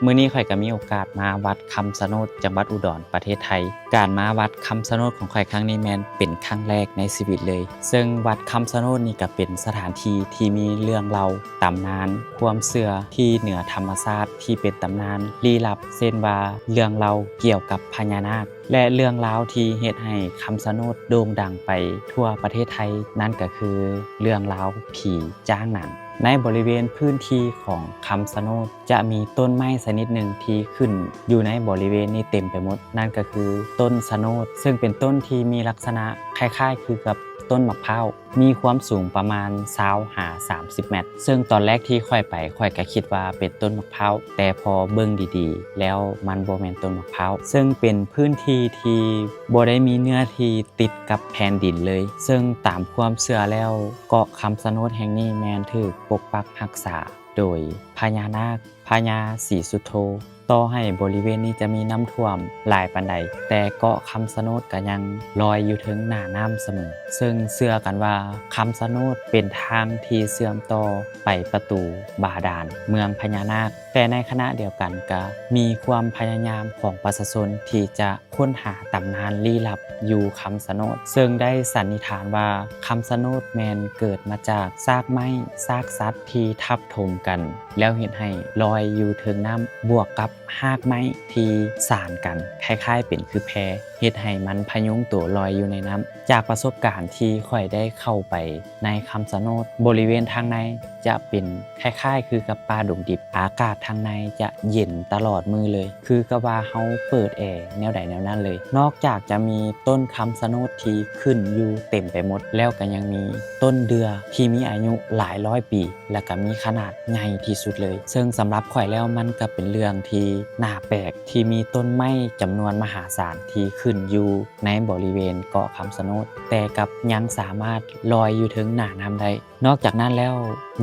ມື້ນີ້ຂ້ອຍກໍມີໂອກາດມາວັດຄຳຊະໂນດ ຈັງຫວັດອຸດອນ ປະເທດໄທ. ການມາວັດຄຳຊະໂນດຂອງຂ້ອຍຄັ້ງນີ້ແມ່ນເປັນຄັ້ງແລກໃນຊີວິດເລີຍ, ເຊິ່ງວັດຄຳຊະໂນດນີ້ກໍເປັນສະຖານທີ່ທີ່ມີເລື່ອງເລົ່າ, ຕຳນານ, ຄວາມເຊື່ອທີ່ເໜືອທຳມະຊາດທີ່ເປັນຕຳນານລີ້ລັບ, ເຊັ່ນວ່າເລື່ອງເລົ່າກ່ຽວກັບພະຍານາກ ແລະ ເລື່ອງລາວທີ່ເຮັດໃຫ້ຄຳຊະໂນດໂດ່ງດັງໄປທົ່ວປະເທດໄທ, ນັ້ນກໍຄືເລື່ອງລາວຜີຈ້າງໜັງ. ໃນບໍລິເວນພື້ນທີ່ຂອງຄຳຊະໂນດ ຈະມີຕົ້ນໄມ້ຊະນິດໜຶ່ງທີ່ຂຶ້ນຢູ່ໃນບໍລິເວນນີ້ເຕັມໄປໝົດ, ນັ້ນກໍຄືຕົ້ນຊະໂນດ, ເຊິ່ງເປັນຕົ້ນທີ່ມີລັກສະນະຄ້າຍໆຄືກັບຕົ້ນໝາກພ້າວ, ມີຄວາມສູງປະມານຊາວຫາສາມສິບແມັດ, ເຊິ່ງຕອນແລກທີ່ຂ້ອຍໄປ ຂ້ອຍກໍຄິດວ່າເປັນຕົ້ນໝາກພ້າວ, ແຕ່ພໍເບິ່ງດີໆແລ້ວມັນບໍ່ແມ່ນຕົ້ນໝາກພ້າວ, ເຊິ່ງເປັນພື້ນທີ່ທີ່ບໍ່ໄດ້ມີເນື້ອທີ່ຕິດກັບແຜ່ນດິນເລີຍ, ເຊິ່ງຕາມຄວາມເຊື່ອແລ້ວ ເກາະຄຳຊະໂນດແຫ່ງນີ້ແມ່ນຖືກປົກປັກຮັກສາໂດຍພະຍານາກ ພະຍາສີສຸດໂທ. ຕໍ່ໃຫ້ບໍລິເວນນີ້ຈະມີນ້ຳຖ້ວມຫຼາຍປານໃດ, ແຕ່ເກາະຄຳຊະໂນດກໍຍັງລອຍຢູ່ເທິງໜ້ານ້ຳສະເໝີ, ເຊິ່ງເຊື່ອກັນວ່າຄຳຊະໂນດເປັນທາງທີ່ເຊື່ອມຕໍ່ໄປປະຕູບາດານເມືອງພະຍານາກ. ແຕ່ໃນຂະນະດຽວກັນກໍມີຄວາມພະຍາຍາມຂອງປະຊາຊົນທີ່ຈະຄົ້ນຫາຕຳນານລີ້ລັບຢູ່ຄຳຊະໂນດ, ເຊິ່ງໄດ້ສັນນິຖານວ່າຄຳຊະໂນດແມ່ນເກີດມາຈາກຊາກໄມ້, ຊາກສັດທີ່ທັບຖົມກັນ ແລ້ວເຮັດໃຫ້ລອຍຢູ່ເທິງນ້ຳ ບວກກັບຮາກໄມ້ທີ່ສານກັນ ຄ້າຍໆເປັນຄືແພ ເຮັດໃຫ້ມັນພະຍຸງໂຕລອຍຢູ່ໃນນ້ຳ. ຈາກປະສົບການທີ່ຂ້ອຍໄດ້ເຂົ້າໄປໃນຄຳຊະໂນດ, ບໍລິເວນທາງໃນຈະເປັນຄ້າຍໆຄືກັບປ່າດົງດິບ, ອາກາດທາງໃນຈະເຢັນຕະຫຼອດມື້ເລີຍ, ຄືກັບວ່າເຮົາເປີດແອແນວໃດແນວນັ້ນເລີຍ. ນອກຈາກຈະມີຕົ້ນຄຳຊະໂນດທີ່ຂຶ້ນຢູ່ເຕັມໄປໝົດແລ້ວ, ກໍຍັງມີຕົ້ນເດື່ອທີ່ມີອາຍຸຫຼາຍຮ້ອຍປີ ແລະກະມີຂະໜາດໃຫຍ່ທີ່ສຸດເລີຍ, ເຊິ່ງສຳລັບຂ້ອຍແລ້ວມັນກະເປັນເລື່ອງທີ່ໜ້າແປກ ທີ່ມີຕົ້ນໄມ້ຈຳນວນມະຫາສານທີ່ຂຶ້ນຢູ່ໃນບໍລິເວນເກາະຄຳຊະໂນດ, ແຕ່ກັບຍັງສາມາດລອຍຢູ່ເທິງໜ້ານ້ຳໄດ້. ນອກຈາກນັ້ນແລ້ວ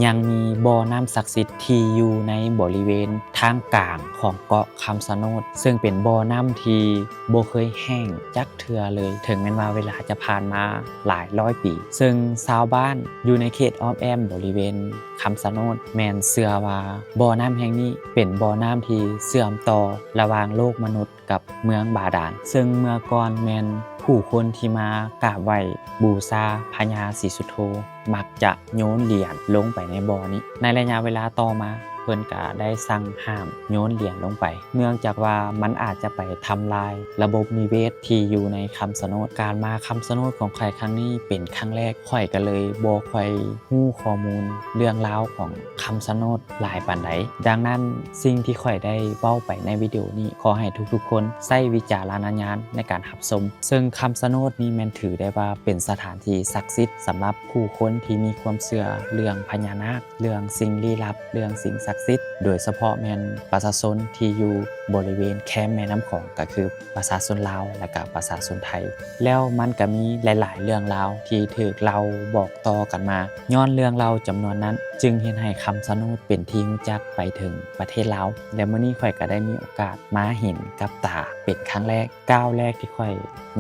ຍັງມີບໍ່ນ້ຳສັກສິດທີ່ຢູ່ໃນບໍລິເວນທາງກາງຂອງເກາະຄຳຊະໂນດ, ເຊິ່ງເປັນບໍ່ນ້ຳທີ່ບໍ່ເຄີຍແຫ້ງຈັກເທື່ອເລີຍ, ເຖິງແມ່ນວ່າເວລາຈະຜ່ານມາຫຼາຍຮ້ອຍປີ, ເຊິ່ງຊາວບ້ານຢູ່ໃນເຂດອ້ອມແອ້ມບໍລິເວນ ຄຳຊະໂນດ ແມ່ນເຊື່ອວ່າບໍ່ນ້ຳແຫ່ງນີ້ເປັນບໍ່ນ້ຳທີ່ເຊື່ອມຕໍ່ລະຫວ່າງໂລກມະນຸດກັບເມືອງບາດານ, ເຊິ່ງເມື່ອກ່ອນແມ່ນຜູ້ຄົນທີ່ມາກາບໄຫວ້ບູຊາພະຍາສີສຸດໂທ ມັກຈະໂຍນຫຼຽນລົງໄປໃນບໍ່ນີ້. ໃນໄລຍະເວລາຕໍ່ມາ ເພິ່ນກະໄດ້ສັ່ງຫ້າມໂຍນຫຼຽນລົງໄປ ເນື່ອງຈາກວ່າມັນອາດຈະໄປທຳລາຍລະບົບນິເວດທີ່ຢູ່ໃນຄຳຊະໂນດ. ການມາຄຳຊະໂນດຂອງຂ້ອຍຄັ້ງນີ້ເປັນຄັ້ງແລກ, ຂ້ອຍກໍເລີຍບໍ່ຄ່ອຍຮູ້ຂໍ້ມູນເລື່ອງລາວຂອງຄຳຊະໂນດຫຼາຍປານໃດ. ດັ່ງນັ້ນ, ສິ່ງທີ່ຂ້ອຍໄດ້ເວົ້າໄປໃນວິດີໂອນີ້ ຂໍໃຫ້ທຸກໆຄົນໃຊ້ວິຈາລະນະຍານໃນການຮັບຊົມ. ເຊິ່ງຄຳຊະໂນດນີ້ແມ່ນຖືໄດ້ວ່າເປັນສະຖານທີ່ສັກສິດສຳລັບຜູ້ຄົນທີ່ມີຄວາມເຊື່ອເລື່ອງພະຍານາກ, ເລື່ອງສິ່ງລີ້ລັບ, ເລື່ອງສິ່ງສັກສິດ, ໂດຍສະເພາະແມ່ນປະຊາຊົນທີ່ຢູ່ບໍລິເວນແຄມແມ່ນ້ຳຂອງ ກໍຄືປະຊາຊົນລາວ ແລະກະປະຊາຊົນໄທ. ແລ້ວມັນກະມີຫຼາຍໆເລື່ອງລາວທີ່ຖືກເລົ່າບອກຕໍ່ກັນມາ. ຍ້ອນເລື່ອງເລົ່າຈຳນວນນັ້ນ ຈຶ່ງເຮັດໃຫ້ຄຳຊະໂນດເປັນທີ່ຮູ້ຈັກໄປເຖິງປະເທດລາວ. ແລະມື້ນີ້ຂ້ອຍກະໄດ້ມີໂອກາດມາເຫັນກັບຕາເປັນຄັ້ງແລກ. ກ້າວແລກທີ່ຂ້ອຍ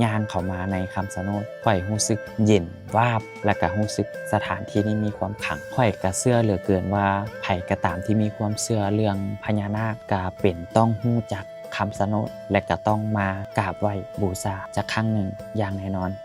ຍ່າງເຂົ້າມາໃນຄຳຊະໂນດ ຂ້ອຍຮູ້ສຶກເຢັນວາບ ແລະກະຮູ້ສຶກສະຖານທີ່ນີ້ມີຄວາມຂລັງ. ຂ້ອຍກະເຊື່ອເຫຼືອເກີນວ່າ ໃຜກະຕາມທີ່ມີຄວາມເຊື່ອເລື່ອງພະຍານາກ ກະເປັນຕ້ອງຮູ້ຈັກຄຳຊະໂນດ ແລະກະຕ້ອງມາກາບໄຫວ້ບູຊາຈັກຄັ້ງໜຶ່ງຢ່າງແນ່ນອນ.